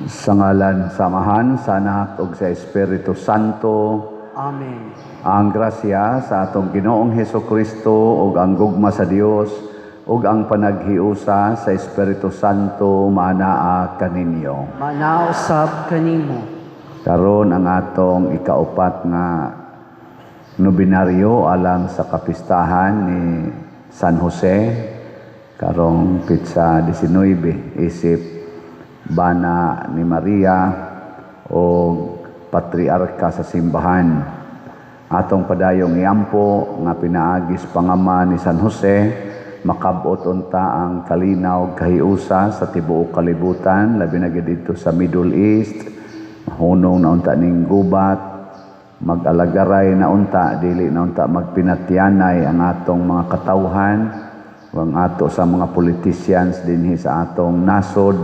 Sa ngalan sa Amahan, sa Anak ug sa Espiritu Santo. Amen. Ang grasya sa atong Ginoong Heso Kristo ug ang gugma sa Dios ug ang panaghiusa sa Espiritu Santo maanaa kaninyo. Manausab kanimo. Karon ang atong ikaupat nga nobinaryo alang sa kapistahan ni San Jose karong pitsa 19, isip bana ni Maria o patriarka sa simbahan. Atong padayong iampo nga pinaagis pangama ni San Jose makabot unta ang kalinaw kahiusa sa tibuok kalibutan, labi na gyud didto sa Middle East. Mahunong na unta ning gubat, mag-alagaray na unta, dili na unta magpinatyanay ang atong mga katawhan o ang ato sa mga politicians dinhi sa atong nasod.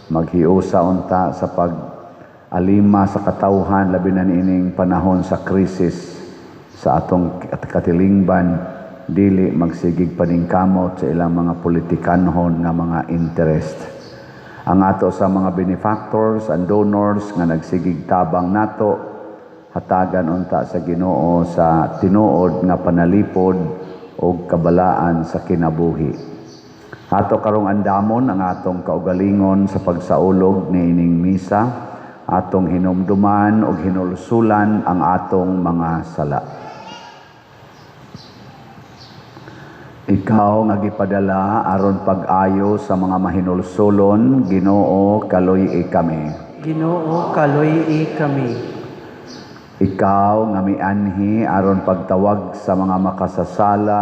Maghiusa unta sa pag-alima sa katawhan, labi na niining panahon sa krisis sa atong katilingban, dili magsigig paningkamot sa ilang mga politikanhon nga mga interest. Ang ato sa mga benefactors and donors nga nagsigig tabang nato, hatagan unta sa Ginoo sa tinuod nga panalipod og kabalaan sa kinabuhi. Ato karong andamon ang atong kaugalingon sa pagsaulog niining misa, atong hinumduman og hinulsulan ang atong mga sala. Ikaw nga gipadala aron pag-ayo sa mga mahinulsulon, Ginoo, kaluy-i kami. Ginoo, kaluy-i kami. Ikaw nga mianhi aron pagtawag sa mga makasasala,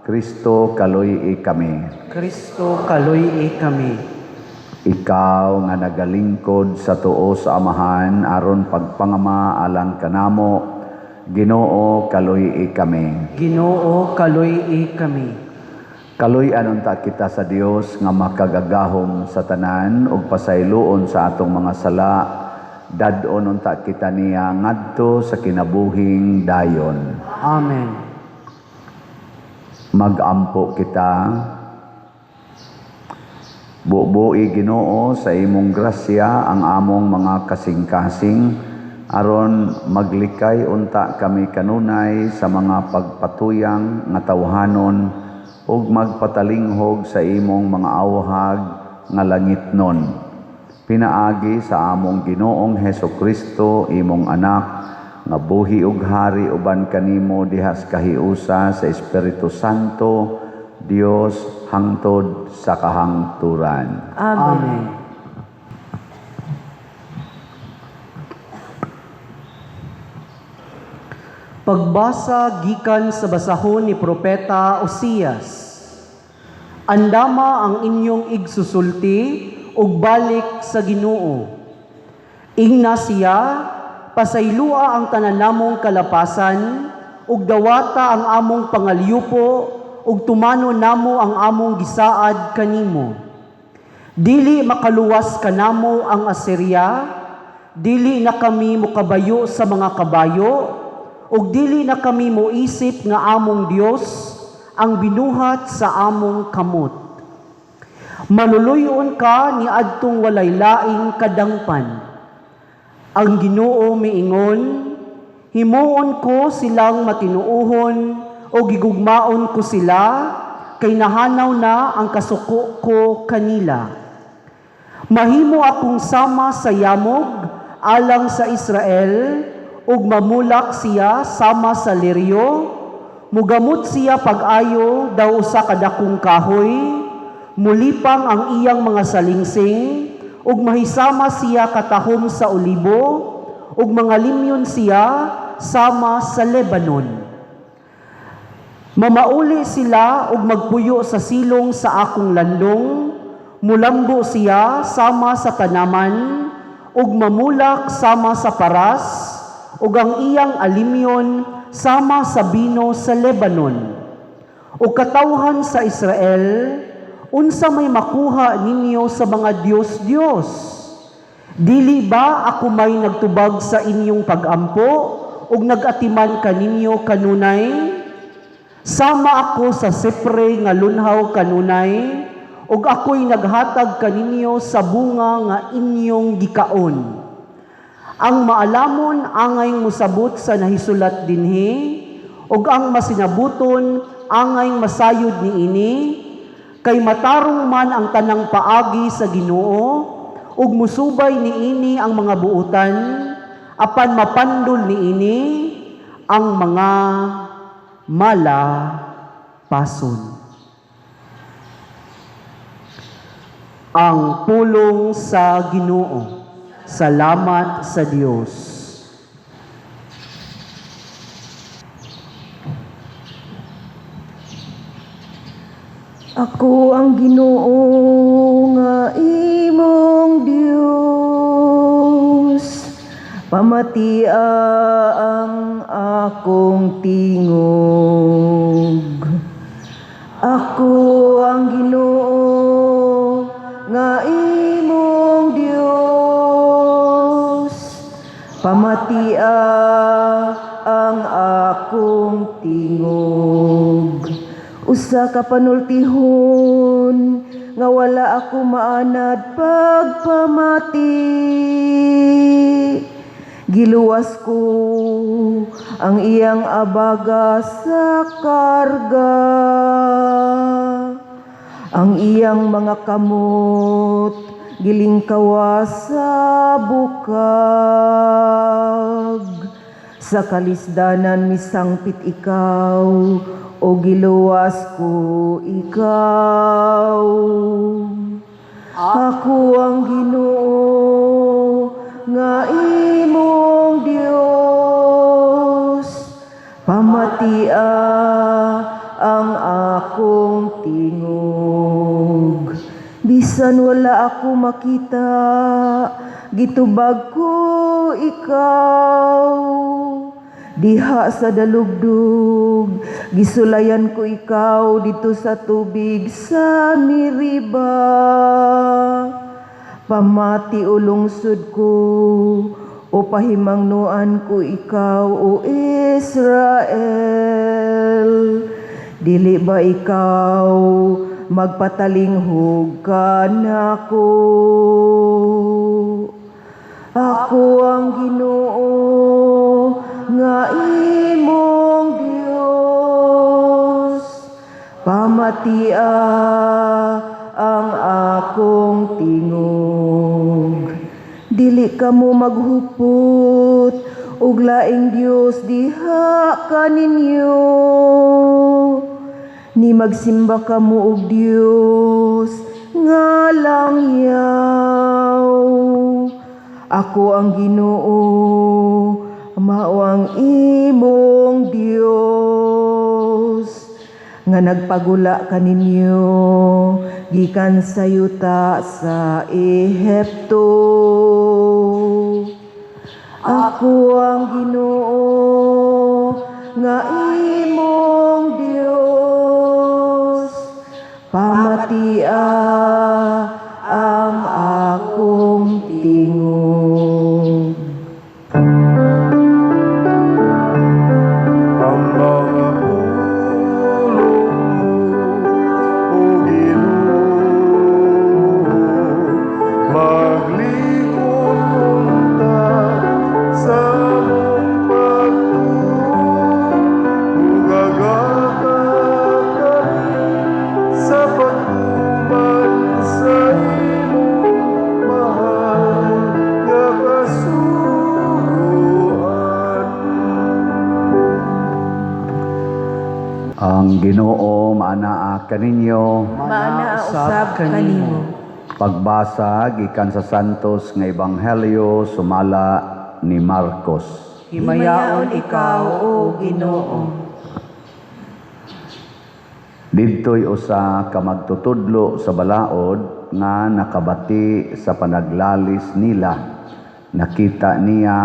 Kristo, kaluy-i kami. Kristo, kaluy-i kami. Ikaw nga nagalingkod sa tuo sa Amahan aron pagpangama alang kanamo, Ginoo, kaluy-i kami. Ginoo, kaluy-i kami. Kaluy-an unta kita sa Dios nga makagagahom sa tanan ug pasayloon sa atong mga sala, dad-on unta kita niya ngadto sa kinabuhing dayon. Amen. Mag-ampo kita. Bubuhi, Ginoo, sa imong grasya ang among mga kasing-kasing aron maglikay unta kami kanunay sa mga pagpatuyang nga tawhanon ug magpatalinghog sa imong mga awhag nga langitnon. Pinaagi sa among Ginoong Heso Kristo, imong anak, nga buhi ug hari uban kanimo diha sa kahiusa sa Espiritu Santo, Dios, hangtod sa kahangturan. Amen. Amen. Pagbasa gikan sa basahon ni Propeta Osias. Andama ang inyong igsusulti ug balik sa Ginoo. Ingna siya, pasaylua ang tanan namong kalapasan ug dawata ang among pangalyupo ug tumano namo ang among gisaad kanimo. Dili makaluwas kanamo ang Assyria, dili na kami mokabayo sa mga kabayo, ug dili na kami moisip nga among Dios ang binuhat sa among kamot. Maluluyon ka ni adtong walay laing kadangpan. Ang Ginoo miingon, himuon ko silang matinuohon o gigugmaon ko sila, kay nahanaw na ang kasuko ko kanila. Mahimo akong sama sa yamog alang sa Israel, ug mamulak siya sama sa liryo, mugamot siya pag-ayo daw usa ka dakong kahoy, mulipang ang iyang mga salingsing, ug mahisama siya katahom sa olibo, ug mga limyon siya sama sa Lebanon. Mamauli sila ug magpuyo sa silong sa akong landong, mulambo siya sama sa tanaman, ug mamulak sama sa paras, ug ang iyang alimyon sama sa bino sa Lebanon. Ug katawhan sa Israel, unsa may makuha ninyo sa mga Dios-Dios? Dili ba ako may nagtubag sa inyong pagampo ug nagatiman kaninyo kanunay? Sama ako sa sipre nga lunhaw kanunay ug ako'y naghatag kaninyo sa bunga nga inyong gikaon. Ang maalamon angay mosabot sa nahisulat dinhi, ug ang masinabuton angay masayod niini, kay matarong man ang tanang paagi sa Ginoo, ug musubay niini ang mga buutan, apan mapandol niini ang mga malapason. Ang pulong sa Ginoo. Salamat sa Dios. Ako ang Ginoo nga imong Dios. Pamatia ang akong tingog. Ako ang Ginoo nga imong Dios. Pamatia ang akong tingog. Usa ka panultihon nga wala ako maanad pagpamati. Giluwas ko ang iyang abaga sa karga. Ang iyang mga kamot gilingkawa sa bukag. Sa kalisdanan misangpit ikaw, o giluwas ko ikaw. Ako ang Ginoo nga imong Dios. Pamatia ang akong tingog. Bisan wala ako makita, gitubag ko ikaw. Diha sa dalugdug, gisulayan ko ikaw dito sa tubig sa Meriba. Pamati o lungsod ko, o pahimangnuan ko ikaw, o Israel. Dili ba ikaw magpatalinghog kanako? Ako ang Ginoo nga imong Dios. Pamatia ang akong tingog. Dili kamo maghupot og laing Dios diha kaninyo. Ni magsimba kamo og Dios nga langyaw. Ako ang Ginoo, mao ang imong Dios nga nagpagula kaninyo gikan sa yuta sa Ehipto. Ako ang Ginoo nga imong Dios. Pamatia ang akong tingog. Ang mga pulong mo, O Ginoo, maglikot unta sa among pagtuo, ug agaka kami sa pagtuman sa imong mahal nga kasuguan. Ang Ginoo maanaa kaninyo. Maanaa usab kanimo. Pagbasa gikan sa Santos nga Ebanghelyo sumala ni Marcos. Himayaon ikaw, o Ginoo. Didto'y usa ka magtutudlo sa balaod nga nakabati sa panaglalis nila. Nakita niya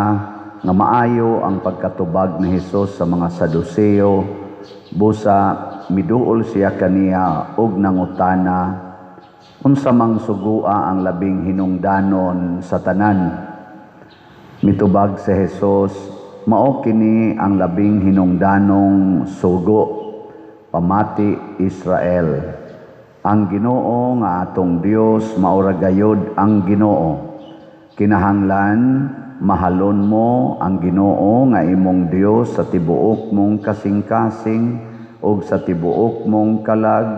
nga maayo ang pagkatubag ni Hesus sa mga Saduseo. Busa miduol siya kaniya og nangutana, unsa mang sugua ang labing hinungdanon sa tanan? Mitubag si Hesus, mao kini ang labing hinungdanong sugo. Pamati Israel, Ang Ginoo nga atong Dios maura gayod ang Ginoo. Kinahanglan mahalon mo ang Ginoo nga imong Dios sa tibuok mong kasing-kasing ug sa tibuok mong kalag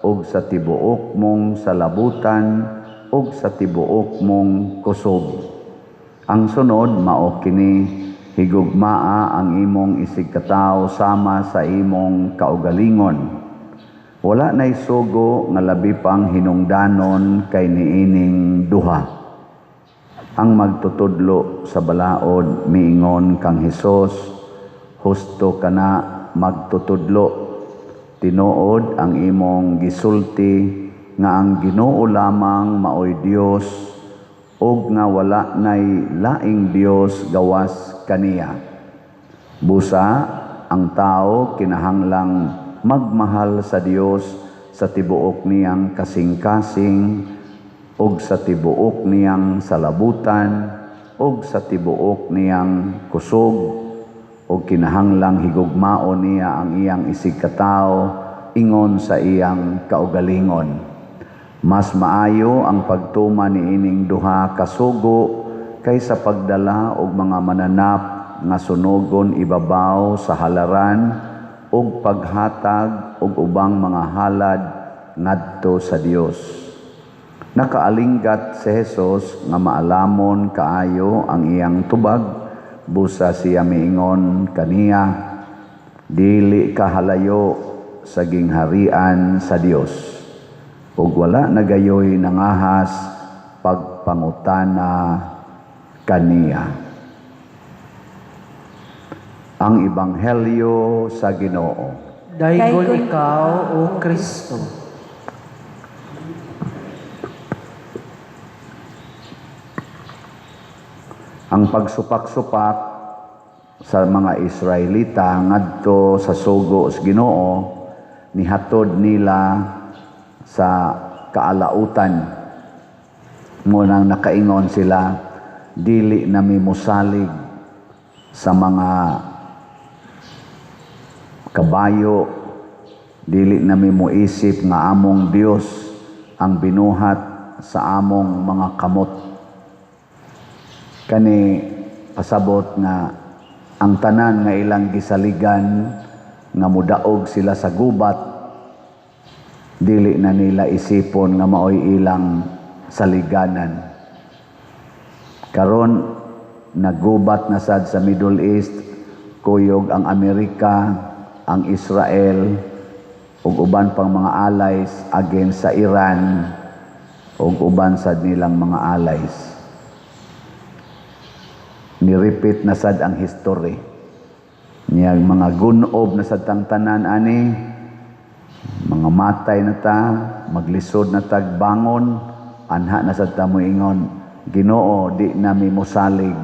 ug sa tibuok mong salabutan ug sa tibuok mong kusog. Ang sunod mao kini: higugmaa ang imong isigkatawo sama sa imong kaugalingon. Wala nay sugo nga labi pang hinungdanon kay niining duha. Ang magtutudlo sa balaod miingon kang Hesus, "Husto kana, magtutudlo. Tinuod ang imong gisulti nga ang Ginoo lamang maoy Dios ug nga wala nay laing Dios gawas kaniya. Busa ang tao kinahanglang magmahal sa Dios sa tibuok niyang kasing-kasing ug sa tibuok niyang salabutan ug sa tibuok niyang kusog, ug kinahanglang higugmaon niya ang iyang isigkatawo ingon sa iyang kaugalingon. Mas maayo ang pagtuman niining duha ka sugo kaysa pagdala og mga mananap nga sunogon ibabaw sa halaran ug paghatag og ubang mga halad ngadto sa Dios." Nakaalinggat si Jesus nga maalamon kaayo ang iyang tubag, busa siya miingon kaniya, "Dili ka halayo sa gingharian sa Dios." Ug wala na gayoy nangahas pagpangutana kaniya. Ang Ebanghelyo sa Ginoo. Daygon ikaw, O Kristo. Ang pagsupak-supak sa mga Israelita ngadto sa sugo sa Ginoo nihatod nila sa kaalautan. Munang nakaingon sila, "Dili nami mosalig sa mga kabayo, dili nami moisip nga among Dios ang binuhat sa among mga kamot." Kani pasabot nga ang tanan nga ilang gisaligan nga mudaog sila sa gubat, dili na nila isipon nga maoy ilang saliganan. Karon nagubat na sad sa Middle East, kuyog ang Amerika, ang Israel ug uban pang mga allies against sa Iran ug uban sad nilang mga allies. Ni-repeat na sad ang history. Niyang mga gunob na sad tang tanan ani, mga matay na ta, maglisod na tag bangon, anha na sad ta moingon, "Ginoo, di nami mosalig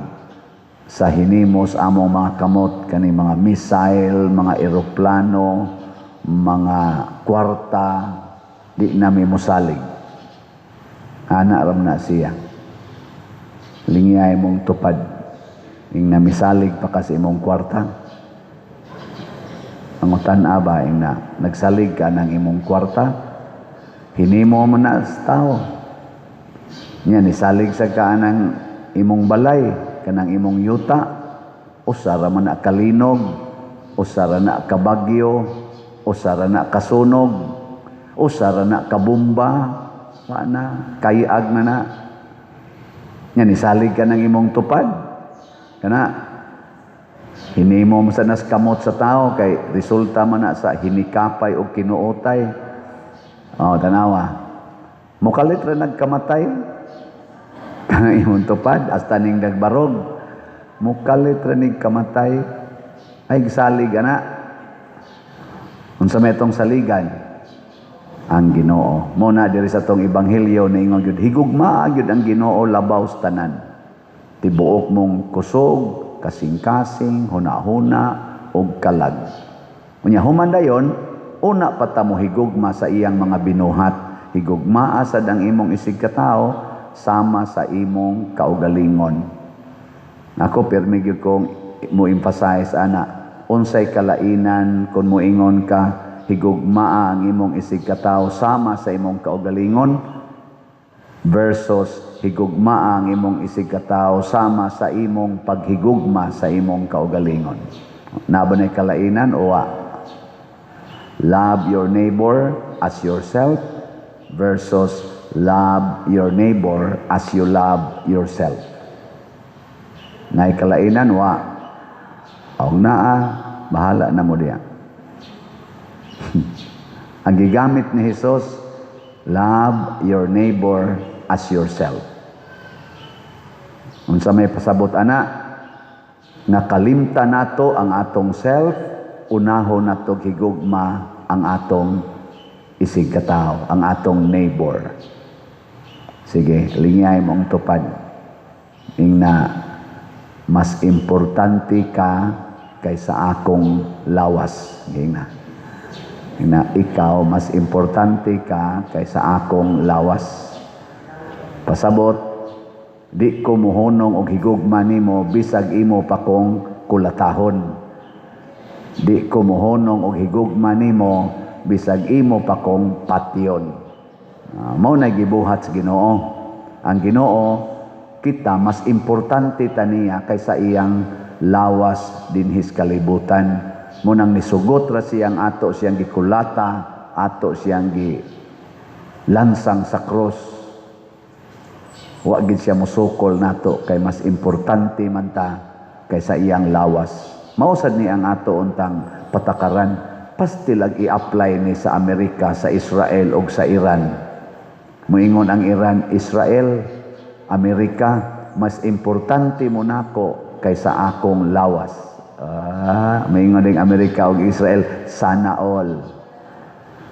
sa hinimos among mga kamot," kani mga missile, mga eroplano, mga kwarta, di nami mosalig. Ana ram na siya. Lingiyay mong tupad. Ing namisalig pa kasi imong kwarta. Pangutan-a ba, ing na nagsalig ka ng imong kwarta, hinimo mo na sa tao. Nya nisalig sa ka ng imong balay, kanang imong yuta, usara man na kalinog, usara na kabagyo, usara na kasunog, usara na kabumba, wa na, kayag na na. Nya nisalig ka ng imong tupad, kana hinimo mo sa nas kamot sa tao kay resulta man na sa hinikapay o kinuotay. Oh, tanawa. Mukalit ra nagkamatay. Kanang imong tupad hasta ning nagbarog. Mukalit ra ning kamatay. Ay gisalig ana. Unsa may itong saligan? Ang Ginoo. Mo na diri sa tong ebanghelyo niingon gyud higugmaa gyud ang Ginoo labaw sa tanan. Tibuok mong kusog, kasing-kasing, huna-huna ug kalag. Unya human dayon, una pa ta mo higugma sa iyang mga binuhat. Higugmaa sad ang imong isigkatawo sama sa imong kaugalingon. Ako pirmi gyud kong mo emphasize ana, unsay kalainan kung moingon ka higugmaa ang imong isigkatawo sama sa imong kaugalingon versus higugmaa ang imong isigkatawo sama sa imong paghigugma sa imong kaugalingon? Naa ba nay kalainan o wa? Love your neighbor as yourself versus love your neighbor as you love yourself. Naay kalainan, wa? Og naa, bahala na mo diya. Ang gigamit ni Jesus, love your neighbor as yourself. Unsa may pasabot ana? Nga kalimta nato ang atong self, unahon nato higugma ang atong isigkatao, ang atong neighbor. Sige, lingay mong tupad. Ingna, "Mas importante ka kaysa akong lawas." Ingna. Ingna, "Ikaw, mas importante ka kaysa akong lawas." Pasabot, di ko muhunong og higugma nimo bisag imo pa kong kulatahon. Di ko muhunong og higugma nimo bisag imo pa kong patyon. Mao na gibuhat sa Ginoo. Ang Ginoo, kita mas importante ta niya kaysa iyang lawas dinhis kalibutan. Mao nang nisugot ra siyang ato siyang gikulata, ato siyang gi lansang sa krus. Wa gid siya musukol nato kay mas importante man ta kaysa iyang lawas. Mao sad ni ang ato untang patakaran. Pastilag i-apply ni sa Amerika, sa Israel ug sa Iran. Moingon ang Iran, "Israel, Amerika, mas importante mo nako kaysa akong lawas." Ah, moingon ding Amerika ug Israel, "Sana all."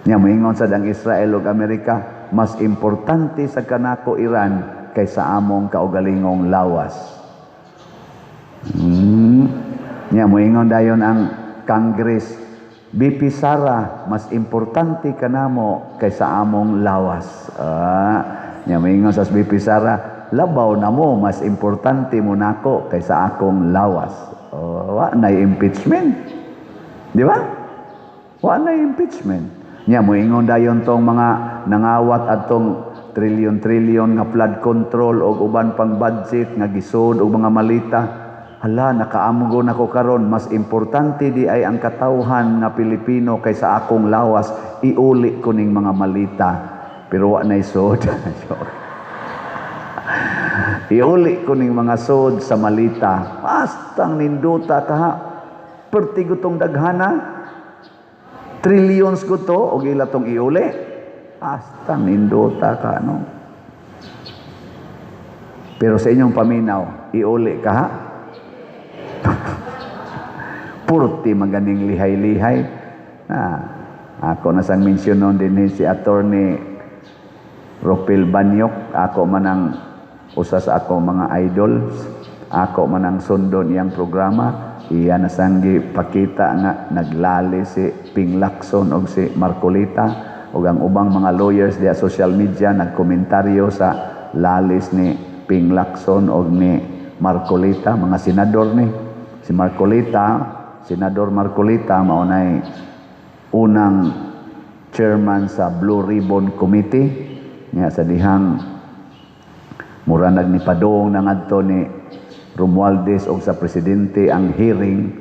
Nya moingon sad ang Israel ug Amerika, "Mas importante sa kanako, Iran, kaysa among kaugalingong lawas." Nya moingon dayon ang Congress, "BP Sara, mas importante kanamo kaysa among lawas." Ah, nya moingon sa BP Sara, "Labaw na mo, mas importante mo nako kaysa akong lawas." Oh, wa na impeachment. Di ba? Wa na impeachment. Nya moingon dayon tong mga nangawat adtong trilyon-trilyon nga flood control og uban pang budget nga gisod og mga malita. "Hala, nakaamgo nako karon, mas importante di ay ang katawhan nga Pilipino kaysa akong lawas, iuli ko ning mga malita." Pero wa nay sud. "Iuli ko ning mga sud sa malita." Bastang nindota ka ha. Perti gutong daghana. Trillions ko to, og ila tong iuli. Basta nindota ka, no? Pero sa inyong paminaw, iuli ka ha? Purti maganing lihay-lihay. Na, ako na sang mention noon din si Attorney Ropil Banyok. Ako man ang usa sa ako mga idols. Ako man ang sundon iyang programa. Iya na sang gipakita nga naglali si Ping Lacson og si Marcoleta ug ang ubang mga lawyers diya social media nagkomentaryo sa lalis ni Ping Lacson og ni Marcoleta, mga senador ni. Si Marcoleta, Senador Marcoleta, mao nay unang chairman sa Blue Ribbon Committee nga sa dihang mura nagnipadong na ngadto ni Romualdez og sa presidente ang hearing,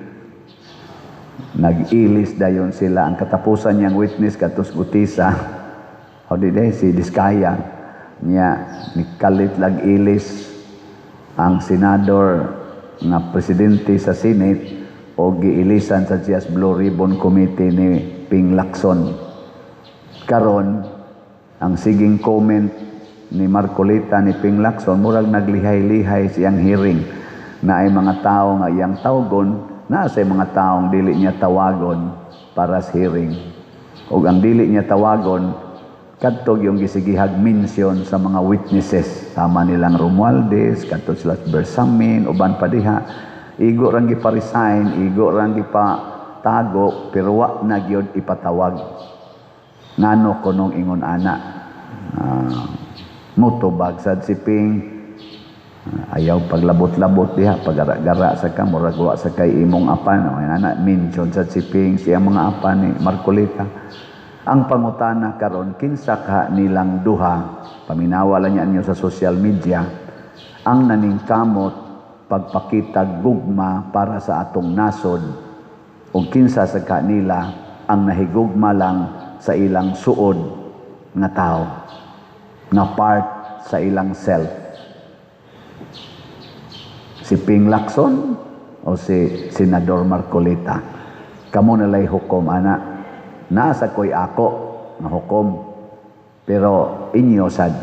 nag-ilis dayon sila. Ang katapusan niyang witness katos Gutisa o di day si Diskaya. Niya nikalit lag ilis ang senador nga presidente sa Senate o giilisan sa GS Blue Ribbon Committee ni Ping Lacson. Karon ang siging comment ni Marcoleta, ni Ping Lacson, murag naglihay-lihay siyang hearing na ay mga tao nga iyang tawgon na sa mga taong dili niya tawagon para sa hearing. Ug ang dili niya tawagon kadto yung gisigihag mention sa mga witnesses sama nilang Romualdez, kadto sila Bersamin, uban pa diha. Igo rang gipa-resign, igo rang gipatago, pero wa na gyud ipatawag. Ngano kunong ingon ana? Mutubag sad si Ping. Ayaw paglabot-labot diha, pagara-gara sa ka, murag wa sa kay imong apan. O, ana, mention sa si Ping, siya mga apan ni Marcoleta. Ang pangutana karon, kinsa ka nilang duha, paminawa lang niya ninyo sa social media, ang naningkamot pagpakita gugma para sa atong nasod, o kinsa sa kanila ang nahigugma lang sa ilang suod nga tao, nga part sa ilang self? Si Ping Lacson o si Senador Marcoleta? Kamo nalay hukom ana. Nasa ko'y ako nga hukom. Pero inyo sad.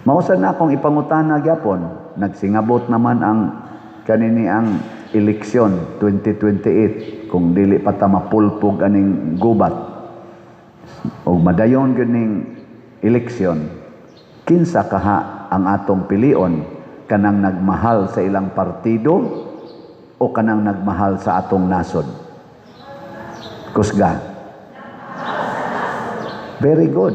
Mausa na akong ipangutana gyapon. Nagsingabot naman ang kanini, ang eleksyon 2028, kung dili pa ta mapulpog aning gubat o madayon gyud ning eleksyon, kinsa kaha ang atong pilion? Kanang nagmahal sa ilang partido o kanang nagmahal sa atong nasod? Kusga. Very good.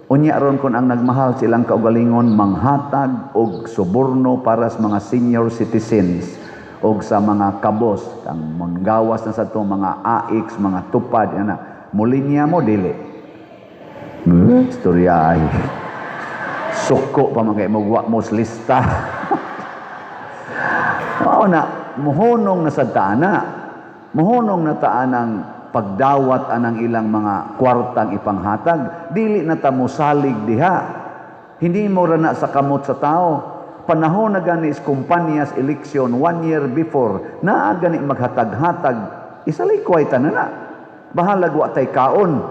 Unya ron, kon ang nagmahal sa ilang kaugalingon manghatag og suborno para sa mga senior citizens og sa mga kabos ang manggawas na sa itong mga AX, mga tupad ana, mulinya mo, dili? Istorya ay suko pa man kay mo, mo lista. Mao na, muhunong na sa taana. Muhunong na taan ang pagdawat anang ilang mga kwartang ipanghatag. Dili na ta mosalig diha. Hindi mo ra na sa kamot sa tao. Panahon na gani is kumpanyas eleksyon, one year before, naa gani maghatag-hatag, isalikway ta na na. Bahalag wa tay kaon.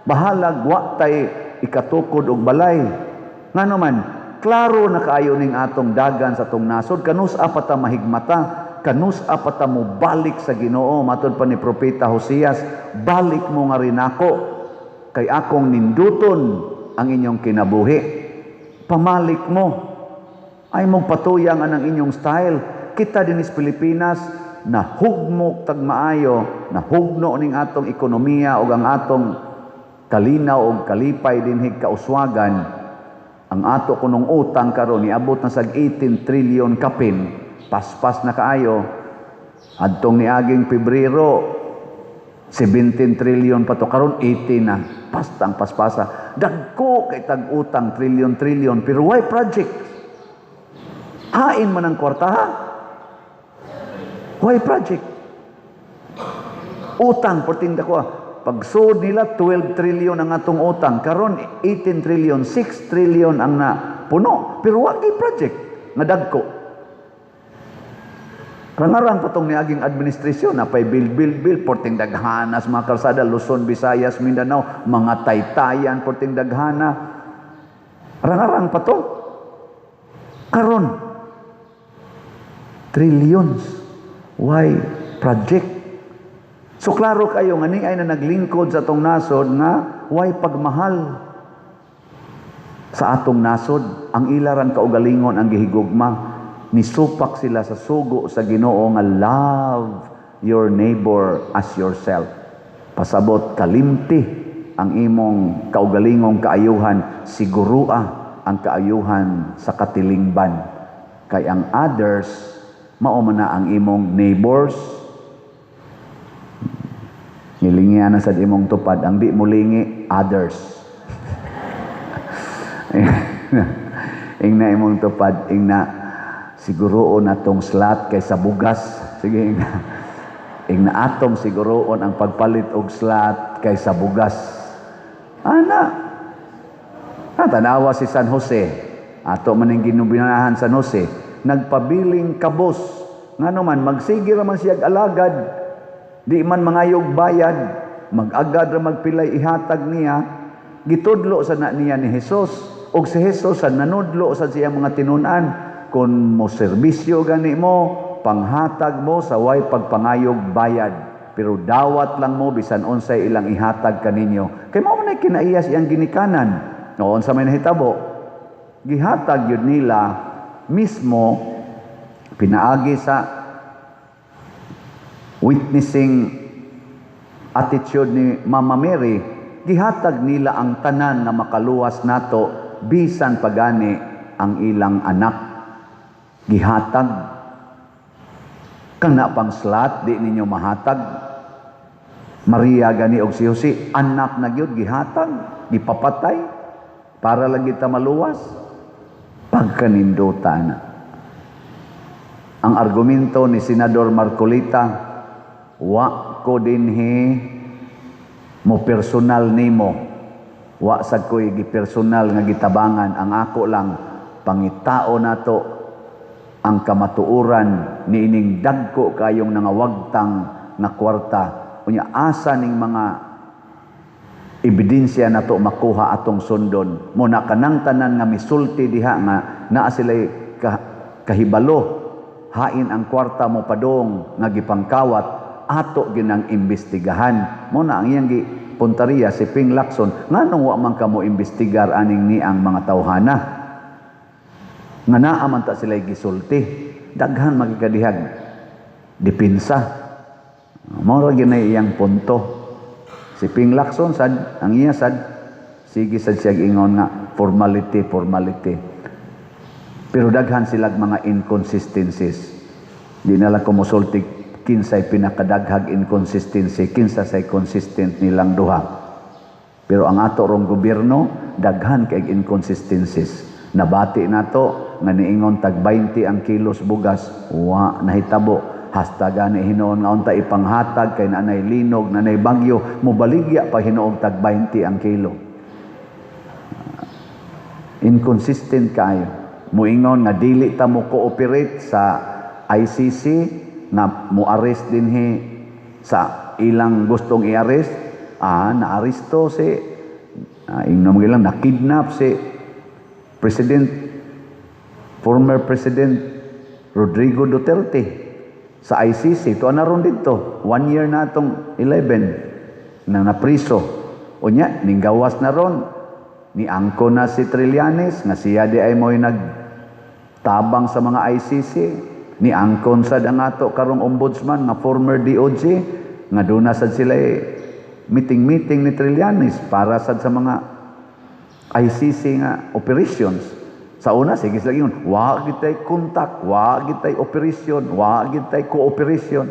Bahalag wa tay ikatukod og balay. Ngano man, klaro na kaayo ning atong dagan sa atong nasod, kanus-a pa ta mahigmata, kanus-a pa ta mobalik sa Ginoo? Matud pa ni Propeta Hosias, "Balik mo nga rinako kay akong ninduton ang inyong kinabuhi." Pamalik mo. Ay mong patuyang anang inyong style. Kita dinhi sa Pilipinas, nahugmok tag maayo, nahugno ning atong ekonomiya ug ang atong kalinaw og kalipay dinhi kauswagan. Ang ato kunong utang karon niabot na sag 18 trillion kapin, paspas na kaayo. Adtong niaging Pebrero, 17 trillion pa to, karon 18 na. Pastang paspasa. Dagko kay tag utang, trillion trillion, pero why project? Hain man ang kwarta, ha? Why project? Utang, porting dako. Pagsud nila, 12 trillion ang atong utang. Karon 18 trillion, 6 trillion ang na puno. Pero wa gyud project nga dagko. Rangarang pa tong niaging administrasyon, napay build, build, build, porting daghanas mga kalsada, Luzon, Visayas, Mindanao, mga taytayan, porting daghana. Rangarang pa to. Karon, trillions. Why project? So klaro kayo nga ni ay na naglingkod sa atong nasod nga why pagmahal sa atong nasod, ang ilarang kaugalingon ang gihigugma. Nisupak sila sa sugo sa Ginoo nga "Love your neighbor as yourself." Pasabot, kalimti ang imong kaugalingong kaayuhan, sigurua ang kaayuhan sa katilingban. Kay ang others, mao man na ang imong neighbors. Ngilingian na sa imong tupad, ang di mo lingi, others. Ingna imong tupad, ingna, "Siguroon atong slot kaysa bugas." Sige, ingna. Ingna, "Atong siguroon ang pagpalit og slot kaysa bugas." Ana. Ah, tanawa si San Jose. Ato man ang ginubinahan San Jose. Nagpabiling kabos. Ngano man, magsige ra man siya alagad. Di man mangayog bayad. Mag-agad ra magpilay ihatag niya. Gitudlo sa na niya ni Jesus. Og si Jesus sa nanudlo sa siyang mga tinun-an. Kung mo serbisyo gani mo, panghatag mo sa way pagpangayog bayad. Pero dawat lang mo bisan unsay ilang ihatag kaninyo. Kay mao man ay kinaiyas iyang ginikanan. Noon sa may nahitabo, gihatag yun nila mismo pinaagi sa witnessing attitude ni Mama Mary, gihatag nila ang tanan nga makaluwas nato bisan pagani ang ilang anak, gihatag. Kana pang slot di ninyo mahatag. Maria gani og si Jose, anak na gyud gihatag, gipapatay para lang kita maluwas. Pagkanindota na. Ang argumento ni Senador Marcoleta, "Wa ko dinhi mo personal nimo. Wa sad ko'y gipersonal nga gitabangan. Ang ako lang, pangitao nato ang kamatuoran niining dagko kayong nangawagtang nga kwarta. Unya asa ning mga ebidensya nato makuha, atong sundon mo na kanang tanan nga misulti diha nga naa sila'y kahibalo hain ang kwarta mo padong nga gipangkawat, ato ginang imbestigahan." Mo na ang iyang gi puntariya si Ping Lacson, nganong wa man kamo imbestigar aning ni ang mga tawhana nga naa man ta sila'y gisulti? Daghan magikadihag dipinsa. Mao ra gyud iyang punto. Si Ping Lacson sad, ang iya sad, sige sad siya ingon nga formality, formality, pero daghan silag mga inconsistencies. Di na lang ko mosulti kinsay pinakadaghag inconsistency, kinsa say consistent nilang duha. Pero ang ato rong gobyerno, daghan kay inconsistencies. Nabati nato nga niingon tag 20 ang kilos bugas, wa nahitabo. Hasta gani hinuon nga unta ipanghatag kay nanay linog, nanay bagyo, mobaligya pa hinuog tag 20 ang kilo. Inconsistent kaayo. Muingon nga dili ta mo cooperate sa ICC nga mo-arrest dinhi sa ilang gustong i-arrest. Naaresto si ingnon mo lang na-kidnap si President, former President Rodrigo Duterte sa ICC. Tuwa na ron dito. One year na atong 11 na napriso. Unya, ninggawas na ron. Ni angko na si Trillanes, nga siya di ay mo'y nagtabang sa mga ICC. Ni angkon sad ang ato karong ombudsman nga former DOJ, nga doon na sad sila meeting-meeting ni Trillanes para sad sa mga ICC nga operations. Sa una, sige sila ingon, "Wa gitay contact, wa gitay operation, wa gitay cooperation."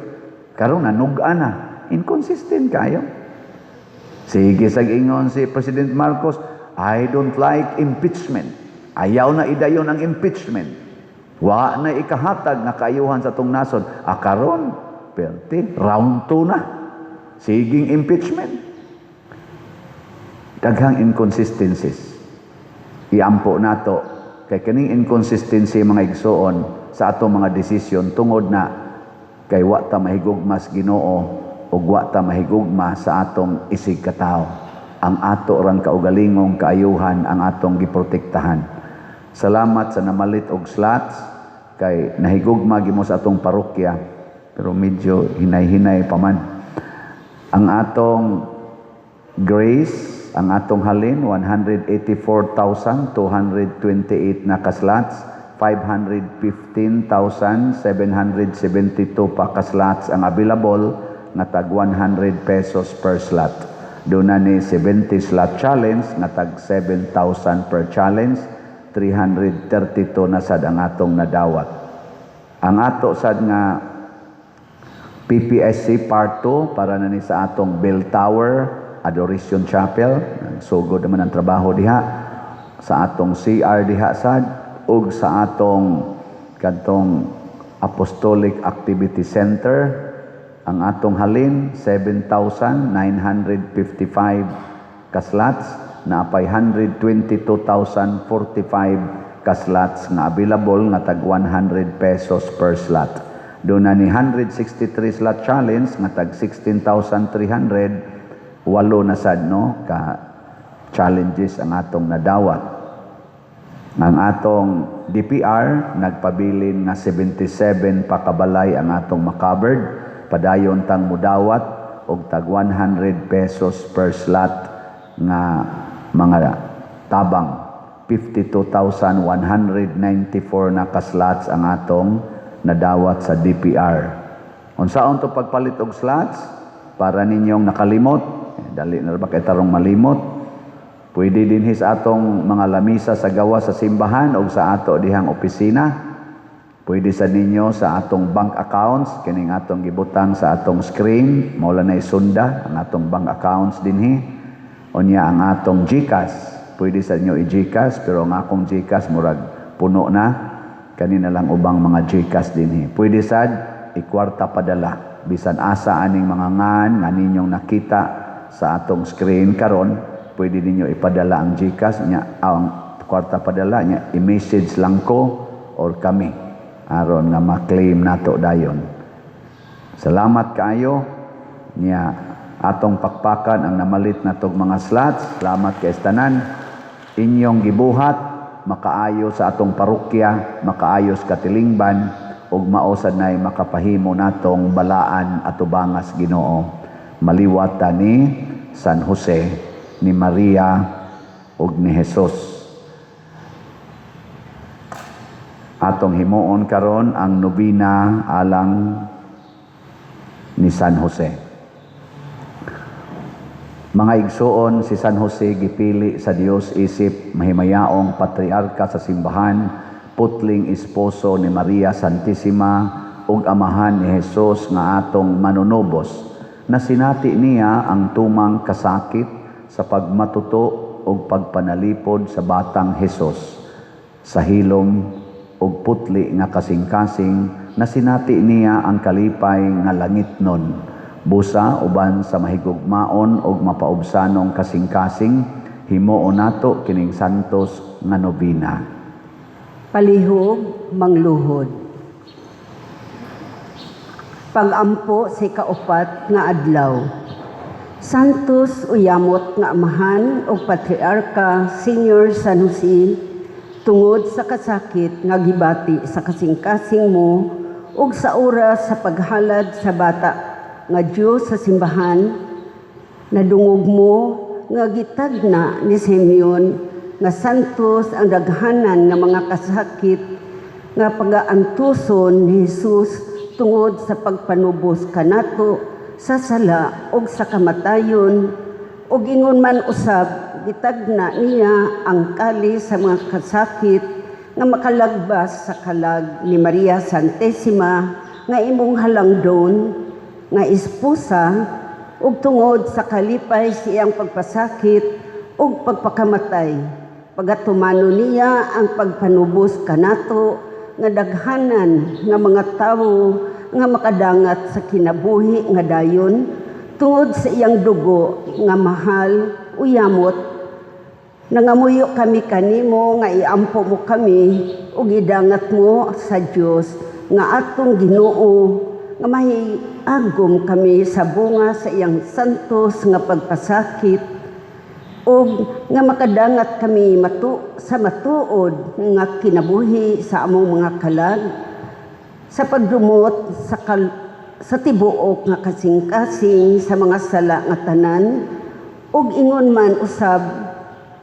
Karon nanuga na, inconsistent kayo. Sige sag ingon si President Marcos, "I don't like impeachment. Ayaw na idayon ang impeachment. Wa na ikahatag nga kaayuhan sa atong nasod." Akaron, perti, round 2 na. Siging impeachment. Daghang inconsistencies. Iampo nato kay kaning inconsistency, mga igsoon, sa atong mga desisyon, tungod na kay wa ta mahigugma sa Ginoo ug wa ta mahigugma sa atong isig katawo. Ang ato rang kaugalingong kaayuhan ang atong giprotektahan. Salamat sa namalit og slots kay nahigugma gimo sa atong parokya, pero medyo hinay-hinay pa man. Ang atong Grace, ang atong halin, 184,228 na kaslots, 515,772 pa kaslots ang available nga tag 100 pesos per slot. Doon na ni 70 slot challenge nga tag 7,000 per challenge, 332 na sad ang atong nadawat. Ang ato sad nga PPSC Part 2 para na ni sa atong Bell Tower, Adoration Chapel, sugod naman ang trabaho diha, sa atong CR diha sad ug sa atong kadtong Apostolic Activity Center. Ang atong halin, 7,955 kaslots, naapay 122,045 kaslots nga available nga tag 100 pesos per slot. Doon na ni 163 slot challenge nga tag 16,300, walo na sad no ka challenges ang atong nadawat. Ang atong DPR nagpabilin nga 77 pa kabalay ang atong macovered. Padayon tang mudawat og tag 100 pesos per slot nga mga tabang. 52,194 na ka-slots ang atong nadawat sa DPR. Unsaon to pagpalit og slots para ninyong nakalimot? Dali na ba kay tarong malimot? Pwede dinhi sa atong mga lamisa sa gawas sa simbahan o sa ato dihang opisina. Pwede sa ninyo sa atong bank accounts, kining atong gibutang sa atong screen, mao lang na isunda ang atong bank accounts dinhi. Unya ang atong GCash, pwede sa inyo i-GCash, pero ang akong GCash murag puno na, kanina lang ubang mga GCash dinhi. Pwede sad ikwarta padala, bisan asa aning mga ngan nga ninyong nakita sa atong screen karon, pwede ninyo ipadala ang GCash nya, ang kwarta padala nya, i-message lang ko or kami aron nga ma-claim nato dayon. Salamat kaayo nya atong pakpakan ang namalit natog mga slots. Salamat kay tanan inyong gibuhat makaayo sa atong parokya, makaayo sa katilingban, ug mao sad nay makapahimo natong balaan atubangas Ginoo. Maliwata ni San Jose, ni Maria ug ni Jesus. Atong himuon karon ang nobina alang ni San Jose. Mga igsuon, si San Jose gipili sa Dios isip mahimayaong patriarka sa simbahan, putling esposo ni Maria Santissima ug amahan ni Jesus nga atong manunubos. Nasinati niya ang tumang kasakit sa pagmatuto ug pagpanalipod sa batang Jesus. Sa hilom ug putli nga kasing-kasing, nasinati niya ang kalipay nga langitnon. Busa uban sa mahigugmaon ug mapaubsanong kasing-kasing, himuon nato kining santos nga nobina. Palihog mangluhod. Pag-ampo sa ikaupat nga adlaw. Santos uyamot nga amahan og patriarka Senior San Jose, tungod sa kasakit nga gibati sa kasing-kasing mo ug sa oras sa paghalad sa bata nga Dios sa simbahan, nadungog mo nga gitagna ni Simeon nga santos ang daghanan nga mga kasakit nga pagaantuson ni Jesus tungod sa pagpanubos kanato sa sala ug sa kamatayon, ug ingon man usab gitagna niya ang kali sa mga kasakit nga makalagbas sa kalag ni Maria Santissima nga imong halangdon nga esposa, ug tungod sa kalipay sa iyang pagpasakit ug pagpakamatay pagatumano niya ang pagpanubos kanato nga daghanan nga mga tawo nga makadangat sa kinabuhi nga dayon tungod sa iyang dugo nga mahal uyamot. Nangamuyo kami kanimo nga iampo mo kami ug idangat mo sa Dios nga atong Ginoo nga mahiagom kami sa bunga sa iyang santos nga pagpasakit ug nga makadangat kami sa matuod nga kinabuhi sa among mga kalag sa pagdumot sa tibuok nga kasing-kasing sa mga sala nga tanan, ug ingon man usab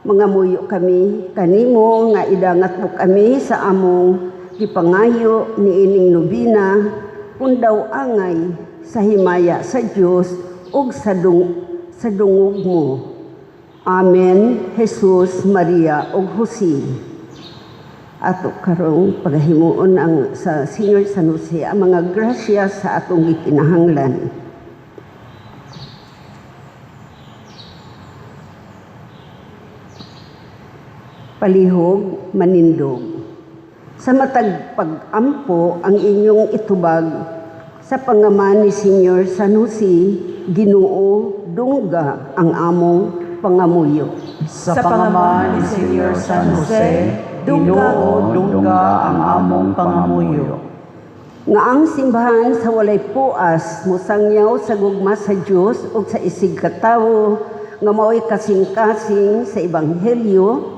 mangamuyo kami kanimo nga idangat mo kami sa among gipangayo niining nobina kun daw angay sa himaya sa Dios ug sa dungog mo. Amen. Jesus, Maria ug Jose. Ato karong pagahimuon ang sa Senior San Jose ang mga grasya sa atong gikinahanglan. Palihog manindog. Sa matag pag-ampo ang inyong itubag sa pangaman ni Senior San Jose, Ginoo, dungga ang among pangamuyo. Sa pangaman ni Senior San Jose, Ginoo, dungga ang among pangamuyo. Nga ang simbahan sa walay puas mosangyaw sa gugma sa Dios ug sa isig katawo nga mao'y kasing-kasing sa ebanghelyo,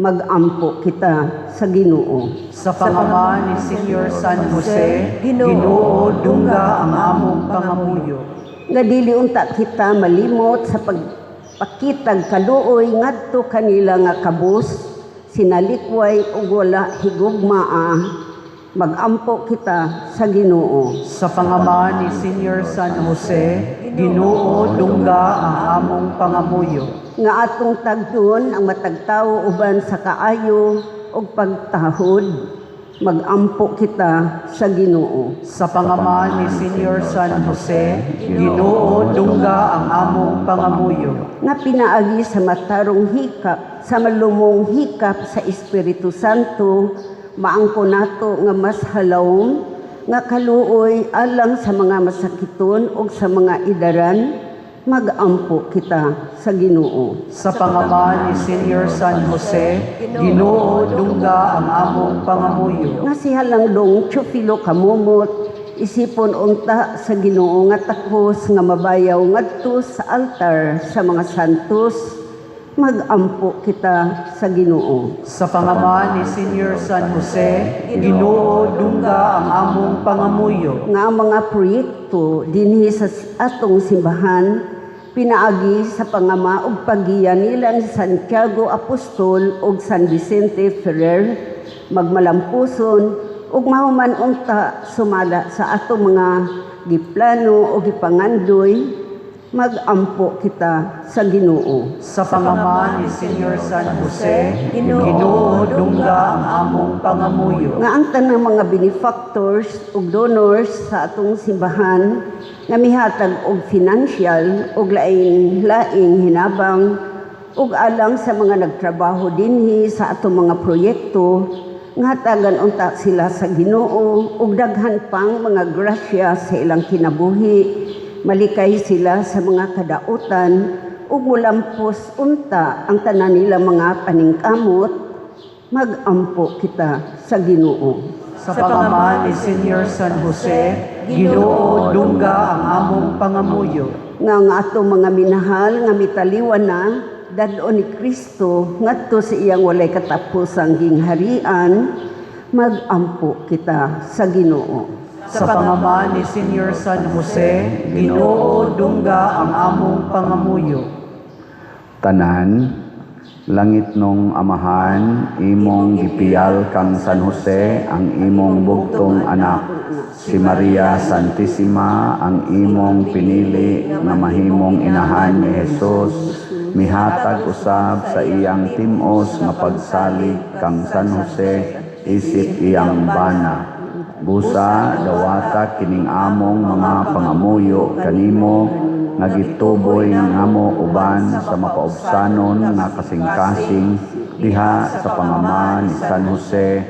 magampo kita sa Ginoo. Sa pangaman ni Senior San Jose, Ginoo, dungga ang among pangamuyo. Nga dili unta kita malimot sa pagpakitag kaluoy ngadto kanila nga kabus, sinalikway ug wala higugmaa, Magampo kita sa Ginoo. Sa pangama ni Senior San Jose, Ginoo, dungga ang among pangamuyo. Nga atong tagdon ang matag tawo uban sa kaayo ug pagtahod. Magampo kita sa Ginoo. Sa pangama ni Senior San Jose, Ginoo, dungga ang among pangamuyo. Nga pinaagi sa matarong hikap, sa malumong hikap sa Espiritu Santo, maangko nato nga mas halawom nga kaluoy alang sa mga masakiton ug sa mga idaran. Magampo kita sa Ginoo. Sa pangama ni Senior San Jose, Ginoo, dungga ang among pangamuyo. Nga si Halangdong Teofilo Kamumot, isipon unta sa Ginoo nga takos nga mabayaw ngadto sa altar sa mga santos. Magampo kita sa Ginoo. Sa pangama ni Senior San Jose, Ginoo, dungga ang among pangamuyo. Nga ang mga proyekto dinhi sa atong simbahan pinaagi sa pangama ug paggiya nila ni Santiago Apostol ug San Vicente Ferrer magmalampuson ug mahuman unta sumala sa atong mga giplano o gipangandoy. Magampo kita sa Ginoo. Sa pangama ni Senior San Jose, Ginoo, dungga ang among pangamuyo. Nga ang tanang mga benefactors ug donors sa atong simbahan nga mihatag og financial ug laing-laing hinabang ug alang sa mga nagtrabaho dinhi sa atong mga proyekto, nga hatagan unta sila sa Ginoo ug daghan pang mga grasya sa ilang kinabuhi, malikay sila sa mga kadautan ug mulampos unta ang tanan nila mga paningkamot. Magampo kita sa Ginoo. Sa pangama ni Senior San Jose, Ginoo, dungga ang among pangamuyo. Nga ang atong mga minahal nga mitaliwan na dad-on ni Kristo ngadto sa iyang walay katapusang gingharian. Magampo kita sa Ginoo. Sa pangama ni Senior San Jose, Ginoo, dungga ang among pangamuyo. Tanan, langit nung Amahan, imong gipiyal kang San Jose ang imong bugtong anak, si Maria Santissima ang imong pinili nga mahimong inahan ni Jesus, mihatag usab sa iyang timos nga pagsalig kang San Jose isip iyang bana. Busa dawata kining among mga pangamuyo kanimo nga gituboy ngamo uban sa mapaubsanon nga kasing-kasing diha sa pangama ni San Jose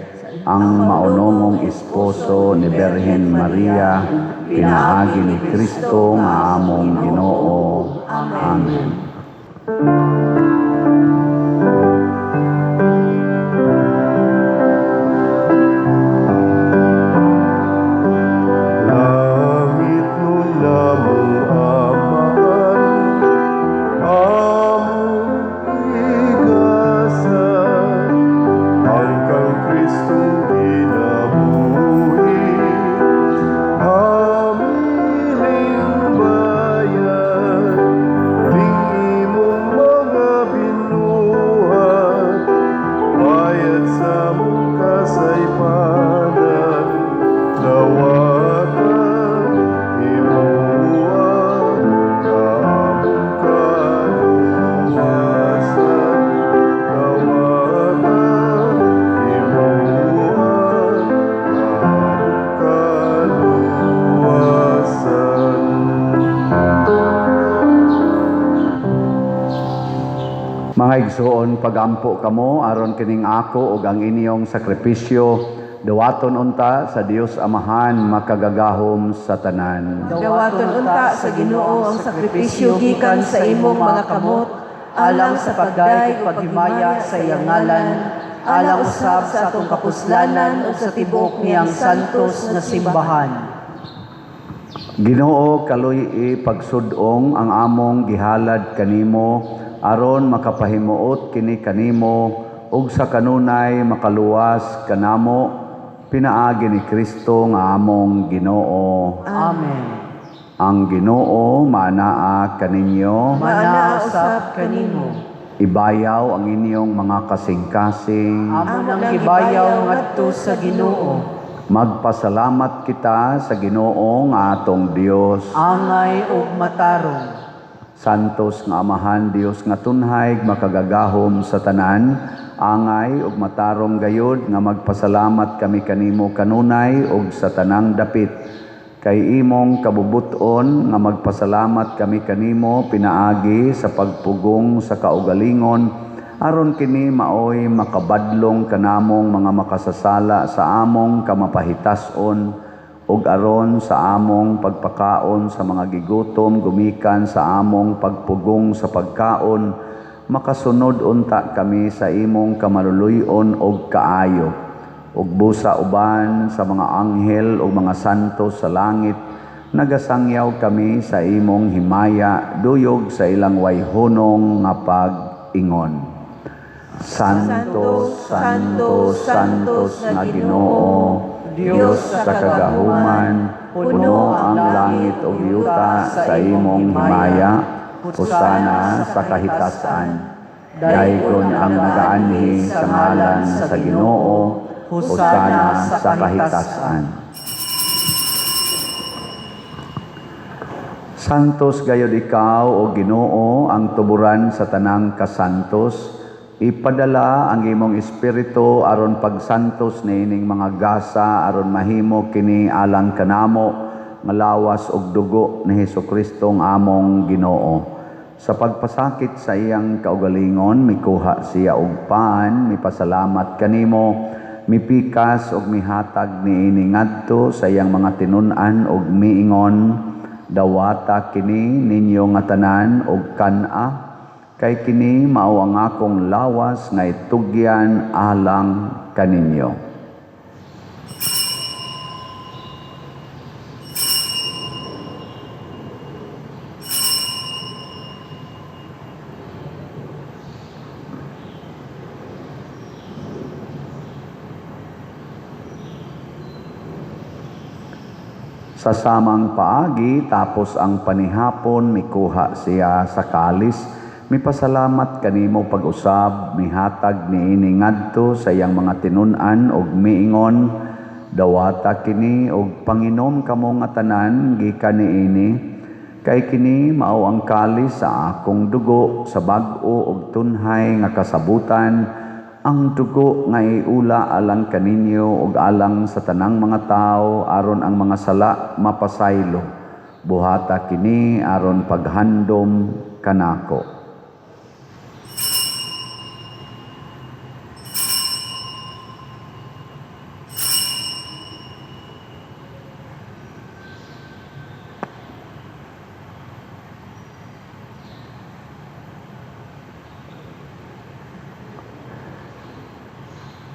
ang maunongong esposo ni Birhen Maria, pinaagi ni Kristo nga among Ginoo. Amen. Langit nun namong Amahan, among igasa, ang kang Kristong kinabuhi, hamiling bayan, ning imong mga binuhat, bayad sa among kasaypanan, dawata himuha among kaluwasan, dawata himuha among kaluwasan. Mga igsoon, pagampo kamo aron kining ako ug ang inyong sakripisyo dawaton unta sa Dios Amahan makagagahom sa tanan. Dawaton unta sa Ginoo ang sakripisyo gikan sa imong mga kamot, alang sa pagday ug paghimaya sa iyang ngalan, alang usab sa atong kapuslanan ug sa tibuok niyang santos nga simbahan. Ginoo, kaluy-i pagsud-ong ang among gihalad kanimo aron makapahimuot kini kanimo ug sa kanunay makaluwas kanamo, pinaagi ni Kristo nga among Ginoo. Amen. Ang Ginoo maanaa kaninyo. Manaa usab kanimo. Ibayaw ang inyong mga kasing-kasing. Amo nang gibayaw ngadto sa Ginoo. Magpasalamat kita sa Ginoo nga atong Dios. Angay ug matarong. Santos nga Amahan, Dios nga tunhay, makagagahom sa tanan, angay ug matarong gayod nga magpasalamat kami kanimo kanunay ug sa tanang dapit. Kay imong kabubuton nga magpasalamat kami kanimo pinaagi sa pagpugong sa kaugalingon, aron kini maoy makabadlong kanamong mga makasasala sa among kamapahitason ug aron sa among pagpakaon sa mga gigutom gumikan sa among pagpugong sa pagkaon, makasunod unta kami sa imong kamaluluy-on ug kaayo. Ug busa uban sa mga anghel ug mga santo sa langit, nagasangyaw kami sa imong himaya duyog sa ilang wayhunong nga pag-ingon. Santo, Santo, Santos nga Ginoo, Dios sa kagahuman, puno ang langit ug yuta sa imong himaya, hosana sa kahitasan. Daygon ang nagaanhi sa ngalan sa Ginoo, hosana sa kahitasan. Santos gayod ikaw o Ginoo, ang tuburan sa tanang kasantos. Ipadala ang imong espiritu aron pagsantos niining mga gasa aron mahimo kini alang kanamo nga lawas ug dugo ni Hesukristo ang among Ginoo. Sa pagpasakit sa iyang kaugalingon, mikuha siya og pan, mipasalamat kanimo, mipikas ug mihatag niini ngadto sa iyang mga tinun-an ug miingon, dawata kini ninyo nga tanan og kan-a, kay kini mao ang akong lawas nga itugyan alang kaninyo. Sa samang paagi, tapos ang panihapon, mikuha siya sa kalis, mipasalamat kanimo pag-usab, mihatag niini ngadto sa iyang mga tinun-an og miingon, dawata kini og panginom kamo nga tanan gikan niini, kay kini mao ang kalis sa akong dugo sa bag-o og tunhay nga kasabutan, ang dugo nga iula alang kaninyo ug alang sa tanang mga tawo aron ang mga sala mapasaylo. Buhata kini aron paghandom kanako.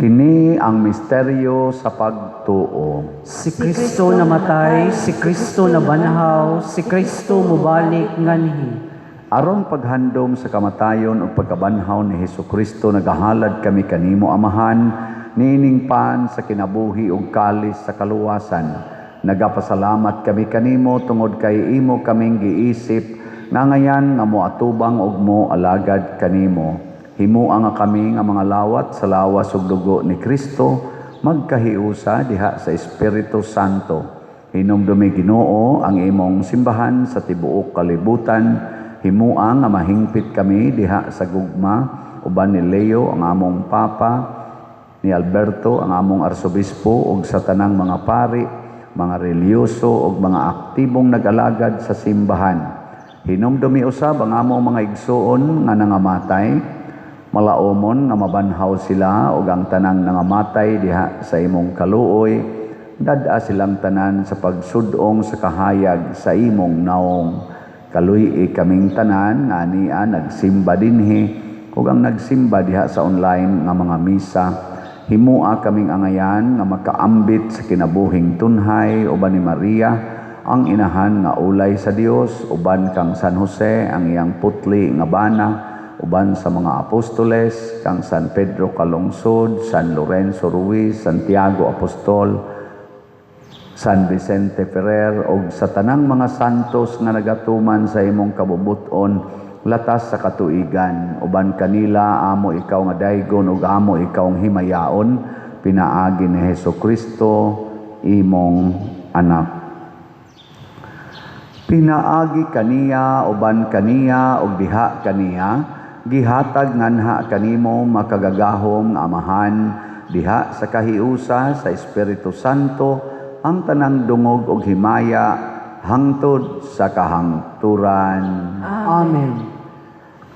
Kini ang misteryo sa pagtuo. Si Kristo namatay, si Kristo nabanhaw, si Kristo mubalik nganhi. Aron paghandom sa kamatayon ug pagkabanhaw ni Hesukristo, nagahalad kami kanimo Amahan, niining pan sa kinabuhi ug kalis sa kaluwasan. Nagapasalamat kami kanimo tungod kay imo kaming giisip nga ngayan nga moatubang ug mo alagad kanimo. Himua nga kami nga mga lawat sa lawas ug dugo ni Kristo, magkahiusa diha sa Espiritu Santo. Hinumdumi Ginoo ang imong simbahan sa tibuok kalibutan. Himua nga mahingpit kami diha sa gugma uban ni Leo ang among Papa, ni Alberto ang among Arsobispo ug sa tanang mga pari, mga relihiyoso ug mga aktibong nag-alagad sa simbahan. Hinumdumi usab ang among mga igsuon nga nangamatay, malaomon nga mabanhaw sila ug ang tanang nangamatay diha sa imong kaluoy, dad-a silang tanan sa pagsud-ong sa kahayag sa imong naong. Kaluy-i kaming tanan nga ania nagsimba dinhi ug ang nagsimba diha sa online nga mga misa. Himua kaming angayan nga makaambit sa kinabuhing tunhay uban ni Maria ang inahan nga ulay sa Dios, uban kang San Jose ang iyang putli nga bana, uban sa mga apostoles kang San Pedro Calungsod, San Lorenzo Ruiz, Santiago Apostol, San Vicente Ferrer ug sa tanang mga santos nga nagatuman sa imong kabubut-on latas sa katuigan. Uban kanila amo ikaw nga daygon ug amo ikaw ang himayaon, pinaagi ni Hesukristo imong anak. Pinaagi kaniya, uban kaniya, ug diha kaniya, gihatag nganha kanimo, makagagahom nga Amahan, diha sa kahiusa sa Espiritu Santo, ang tanang dungog ug himaya hangtod sa kahangturan. Amen.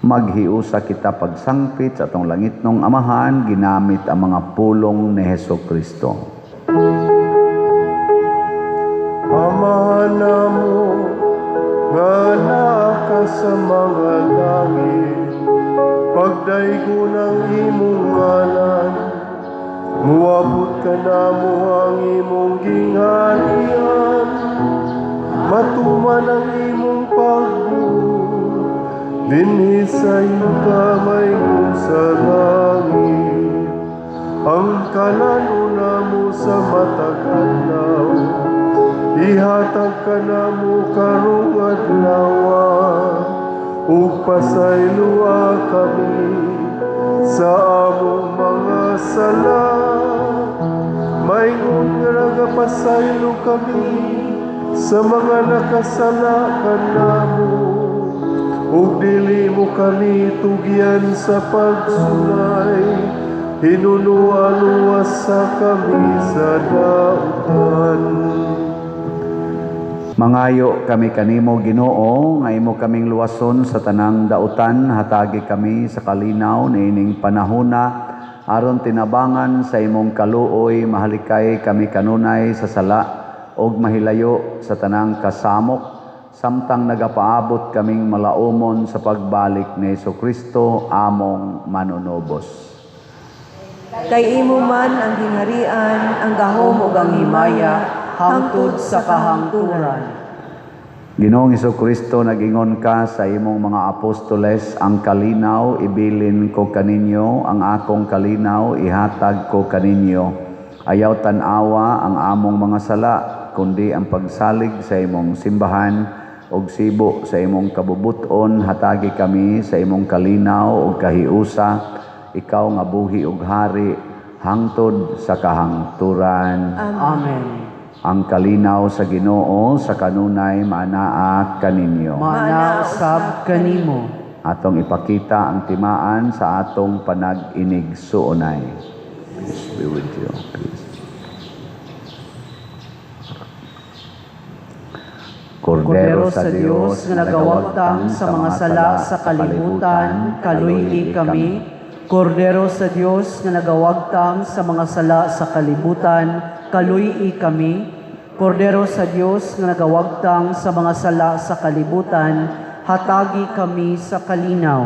Maghiusa kita pagsangpit sa atong langitnong Amahan ginamit ang mga pulong ni Heso Kristo. Amahan namo nga naa ka sa mga langit, pagdaygon ang imong ngalan, muabot kanamo ang imong gingharian, matuman ang imong pagbuot, dinhi sa yuta maingon sa langit. Ang kalan-on namo sa matag adlaw, ihatag kanamo karong adlaw, ug pasayloa kami sa among mga sala, maingon nga nagapasaylo kami sa mga nakasala kanamo, ug dili mo kami tugyan sa pagsulay, hinunoa luwasa kami sa dautan. Mangayo kami kanimo, Ginoo, nga imo kaming luwason sa tanang dautan. Hatagi kami sa kalinaw niining panahona aron tinabangan sa imong kaluoy mahalikay kami kanunay sa sala ug mahilayo sa tanang kasamok samtang nagapaabot kaming malaumon sa pagbalik ni Kristo among manunubos. Kay imo man ang gingharian, ang gahom ug ang himaya, hangtod sa kahangturan. Ginoong Kristo, nagingon ka sa imong mga apostoles, "Ang kalinaw ibilin ko kaninyo, ang akong kalinaw ihatag ko kaninyo." Ayaw tan-awa ang among mga sala, kundi ang pagsalig sa imong simbahan, ug sibo sa imong kabubuton, hatagi kami sa imong kalinaw ug kahiusa, ikaw nga buhi ug hari hangtod sa kahangturan. Amen. Ang kalinaw sa Ginoo sa kanunay maanaa kaninyo. Maanaa usab kanimo. Atong ipakita ang timaan sa atong panag-inigsuonay. Peace be with you. Peace. Kordero sa Dios nga nagawagtang sa mga sala sa kalibutan, kaluy-i kami. Kordero sa Dios nga nagawagtang sa mga sala sa kalibutan, kaluy-i kami. Kordero sa Dios nga nagawagtang sa mga sala sa kalibutan, hatagi kami sa kalinaw.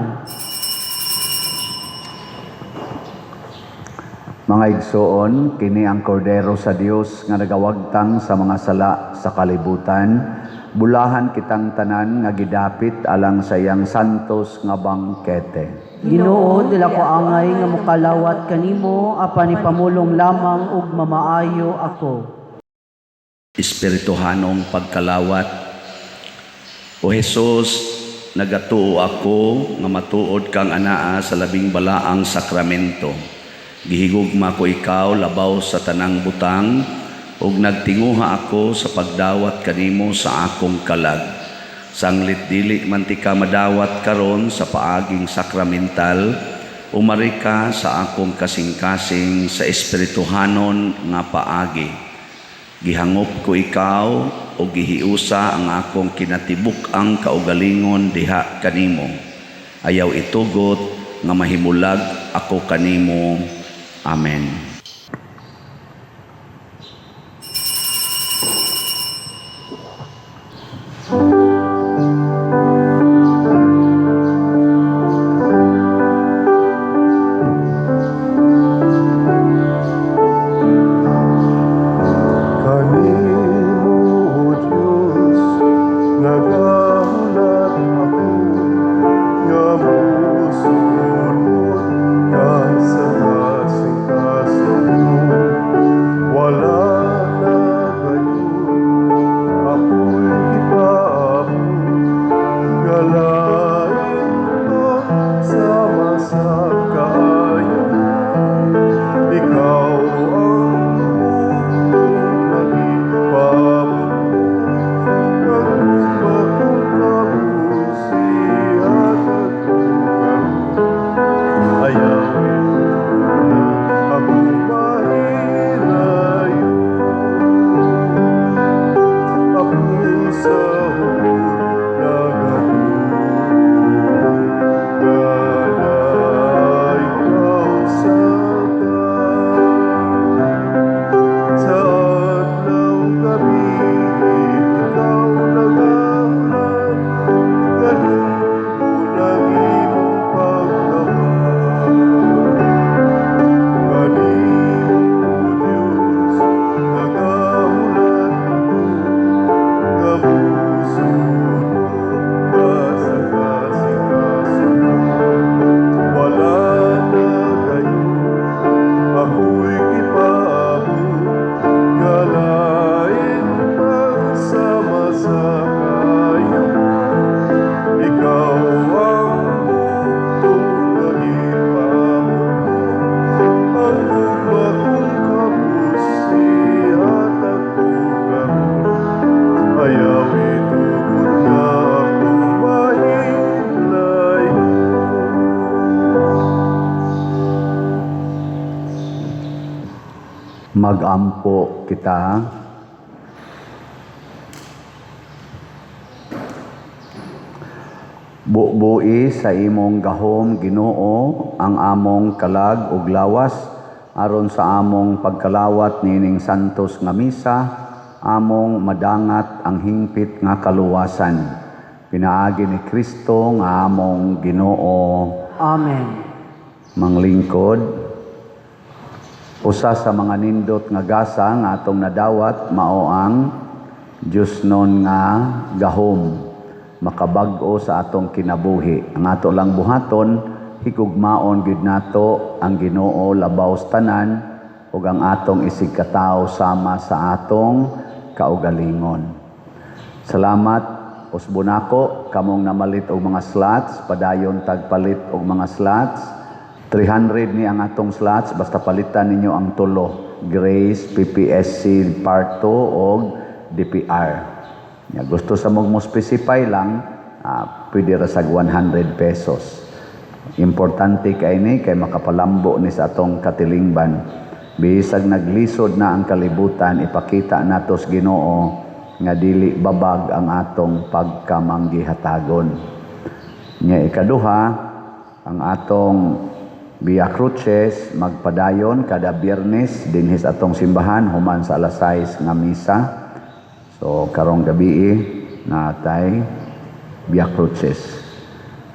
Mga igsoon, kini ang Kordero sa Dios nga nagawagtang sa mga sala sa kalibutan. Bulahan kitang tanan nga gidapit alang sa iyang santos nga bangkete. Ginoo, dili ako angay nga mokalawat kanimo, apan ipamulong lamang ug mamaayo ako. Espirituhanong pagkalawat. O Jesus, nagatuo ako nga matuod kang anaa sa labing balaang sakramento. Gihigugma ko ikaw labaw sa tanang butang ug nagtinguha ako sa pagdawat kanimo sa akong kalag. Sanglit dili man tika madawat karon sa paaging sakramental, umari ka sa akong kasing-kasing sa espirituhanon nga paagi. Gihangop ko ikaw o gihiusa ang akong kinatibuk-ang kaugalingon diha kanimo. Ayaw itugot nga mahimulag ako kanimo. Amen. Kanimo, O Diyos, nagahulat ako nga mosulod ka sa kasing-kasing. Magampo kita. Bubui sa imong gahom, Ginoo, ang among kalag ug lawas aron sa among pagkalawat niining santos nga misa among madangat ang hingpit nga kaluwasan pinaagi ni Kristo nga among Ginoo. Amen. Manglingkod, usa sa mga nindot nga gasa nga atong nadawat mao ang Diyosnon nga gahom makabag-o sa atong kinabuhi. Ang ato lang buhaton, higugmaon gyud nato ang Ginoo labaw sa tanan ug ang atong isigkatawo sama sa atong kaugalingon. Salamat usbon nako kamong namalit og mga slots, padayon tagpalit og mga slots. 300 ni ang atong slots, basta palitan ninyo ang tulo: Grace, PPSC Part 2 og DPR. Ya, gusto sa mo specify lang, pwede ra sag 100 pesos. Importante kay ni kay makapalambo ni sa atong katilingban. Bisag naglisod na ang kalibutan, ipakita nato sa Ginoo nga dili babag ang atong pagkamanggihatagon. Nya ikaduha, ang atong Via Cruces magpadayon kada Biyernes dinhi sa atong simbahan human sa alas 6 nga misa. So karong gabi natay Via Cruces.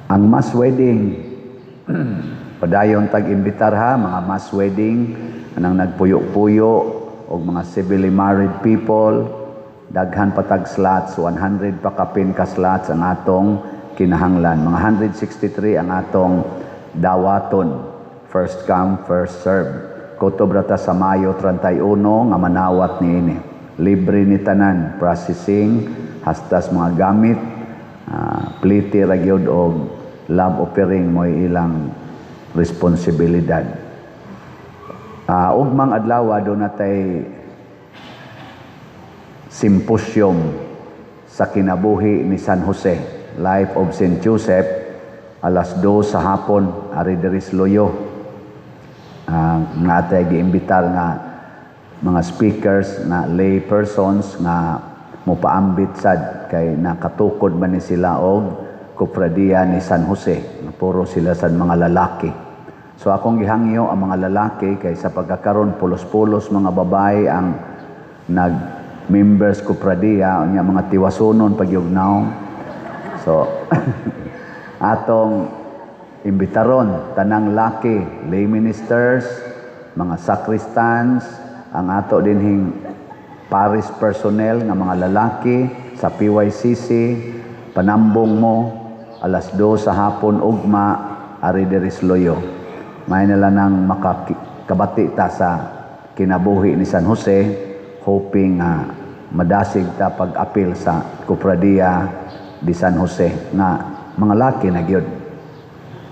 Ang mass wedding, padayon tag-imbitar ha, mga mass wedding anang nagpuyo-puyo og mga civilly married people, daghan pa tag slots, 100 pa kapin ka slots ang atong kinahanglan. Mga 163 ang atong dawaton. First come, first serve. Kutob ra ta sa Mayo 31 nga manawat niini. Libre ni tanan, processing, hastas mga gamit, pliti ra gyud og love offering mo'y ilang responsibilidad. Ugmang adlaw do natay symposium sa kinabuhi ni San Jose, Life of Saint Joseph, alas 2 sa hapon, ari diri sa Luyo. Nga atay giimbitar nga mga speakers na lay persons nga mopaambit sad kay nakatukod man ni sila og kopradiya ni San Jose. Puro sila sad mga lalaki. So akong gihangyo ang mga lalaki kay sa pagkakaron pulos-pulos mga babae ang nag members kopradiya, unya mga tiwasunon pagyugnaw. So atong imbitaron tanang laki, lay ministers, mga sacristans, ang ato dinhing parish personnel nga mga lalaki sa PYCC, panambong mo alas 2 sa hapon ugma ari diri sa Luyo. May nila nang makabati ta sa kinabuhi ni San Jose, hoping nga madasig ta pag-apil sa Kopradiya di San Jose nga mga laki na gyud.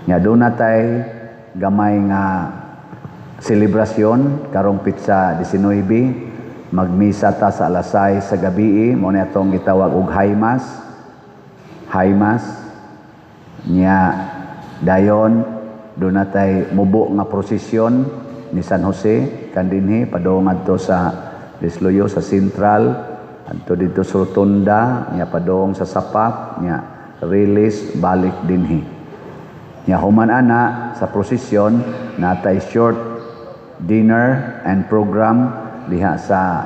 Nga doon natay gamay nga selebrasyon karong pitsa 19, magmisa ta sa alas 6 sa gabi, mo ni atong gitawag og high mass. High mass nya dayon doon natay mubo nga prosesyon ni San Jose kandinhi padung adto sa Desloyo sa Central, adto didto sa Rotunda, nya padung sa Sapak, nya release balik dinhi. Nya human ana sa prosesyon natay short dinner and program diha sa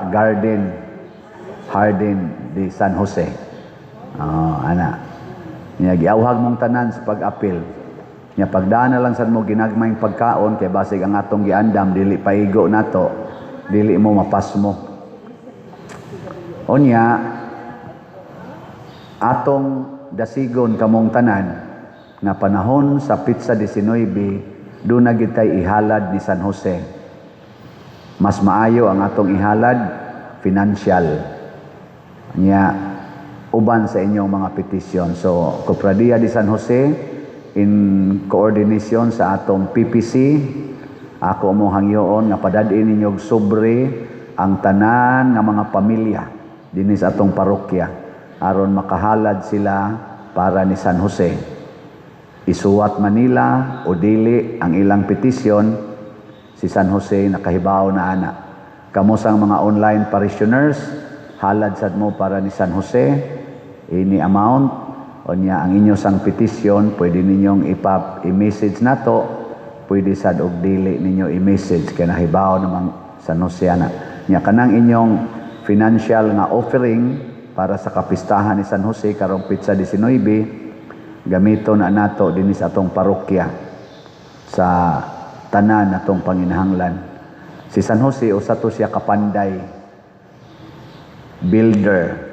Garden Hardin di San Jose. Oh, ana. Nya giawhag mong tanan sa pag-apil. Nya pagdaan na lang sad mo ginagmayng pagkaon kay basig ang atong giandam dili paigo nato, dili mo mapasmo. Unya atong dasigon kamong tanan nga panahon sa Pitsa 19 doon na gitay ihalad ni San Jose. Mas maayo ang atong ihalad financial. Nya uban sa inyong mga petisyon. So Kopradiya di San Jose in coordination sa atong PPC, ako mo hangyoon nga padad-in ninyo og sobre ang tanan nga mga pamilya dinhi sa atong parokya aron makahalad sila para ni San Jose. Isuwat Manila o dili ang ilang petisyon, Si San Jose nakahibaw na ana. Kamo sang mga online parishioners, halad sad mo para ni San Jose ini amount. Unya ang inyo sang petisyon, pwede ninyong ipa i-message nato, pwede sad og dili ninyo i-message kay nahibaw namang San Jose ana. Nya kanang inyong financial nga offering para sa kapistahan ni San Jose karong petsa 19, gamiton na nato dinhi sa atong parokya sa tanan natong panginahanglan. Si San Jose usa to siya kapanday builder.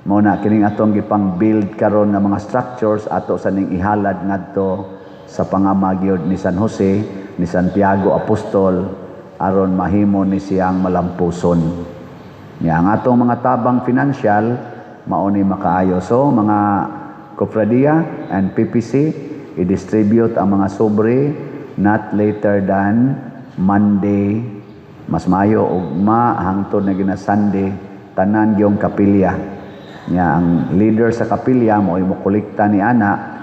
Mao na kining atong gipang build karon nga mga structures, ato sa ning ihalad ngadto sa pangamagyod ni San Jose, ni Santiago Apostol, aron mahimo ni siyang malampuson. Nya ang atong mga tabang financial mao ni makaayo. So mga kofradia and PPC, i-distribute ang mga sobre not later than Monday, mas mayo ugma hangtod na gina Sunday, tanan gyong kapilya. Nya ang leader sa kapilya mo mo kolekta ni ana,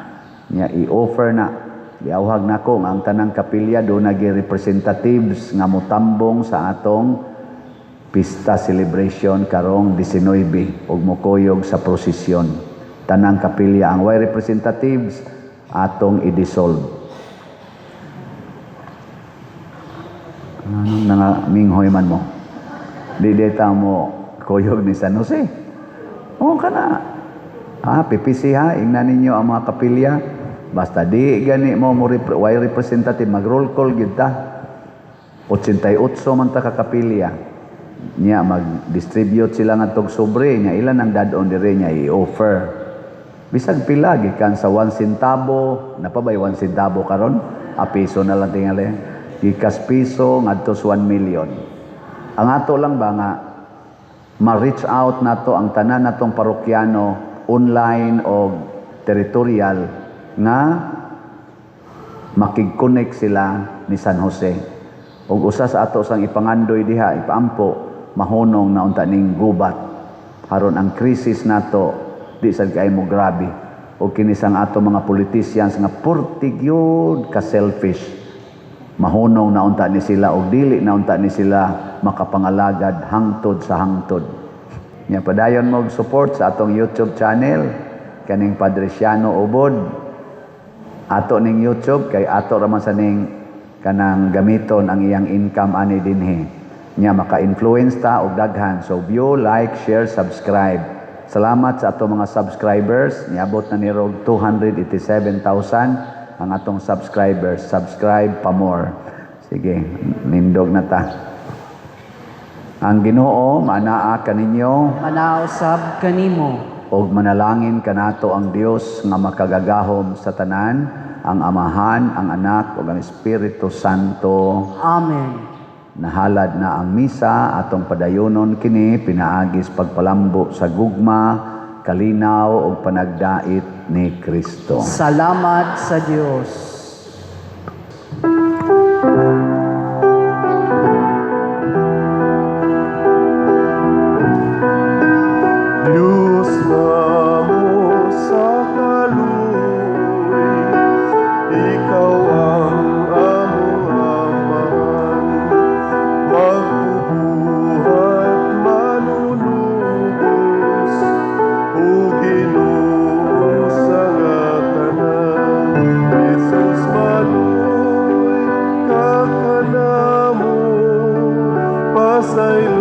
nya i-offer na. Giawhag nako nga ang tanang kapilya do nagi representatives nga motambong sa atong pista celebration karong 19 ug mokuyog sa prosesyon. Tanang kapilya, ang way representatives atong i-dissolve. Anong nga minghoy man mo? Di ta mo kuyog ni San Jose. Oo ka na. Ha, PPC ha, ingnan ninyo ang mga kapilya. Basta di gani mo mo way representative, mag-roll call gid ta. 88 man ta ka kapilya. Nya mag-distribute sila ngadtog sobre, nya ilan ang dadon dire, nya i-offer. Bisag pila gikan sa 1 centavo, napabay 1 centavo karon? A piso na lang tingali. Gikas piso ngadto sa 1 million. Ang ato lang ba nga ma-reach out nato ang tanan natong parokyano online o territorial nga makig-connect sila ni San Jose. Og usa sa ato sang ipangandoy diha, ipaampo, mahunong na unta ning gubat. Haron ang krisis nato di sad kay mo grabe. Og kini sang ato mga politicians nga purti gyud ka selfish. Mahunong na unta ni sila og dili na unta ni sila makapangalagad hangtod sa hangtod. Nya padayon mo og support sa atong YouTube channel kaning Padre Siano Ubod. Ato ning YouTube kay ato ra man sa ning kanang gamiton ang iyang income ani dinhi. Nya maka-influence ta og daghan. So view, like, share, subscribe. Salamat sa ato mga subscribers. Niabot na ni rog 287,000 ang atong subscribers. Subscribe pa more. Sige, nindog na ta. Ang Ginoo manaa kaninyo, Manausab kanimo, og manalangin kanato ang Dios nga makagagahom sa tanan, ang Amahan, ang Anak ug ang Espiritu Santo. Amen. Nahalad na ang misa, atong padayonon kini pinaagis pagpalambo sa gugma, kalinaw ug panagdait ni Kristo. Salamat sa Dios. Diyos namo sa kaluoy, ikaw ang among Amahan, magbubuhat manunubos, o Ginoo sa nga tanan. Jesus maluoy ka kanamo, pasayloa.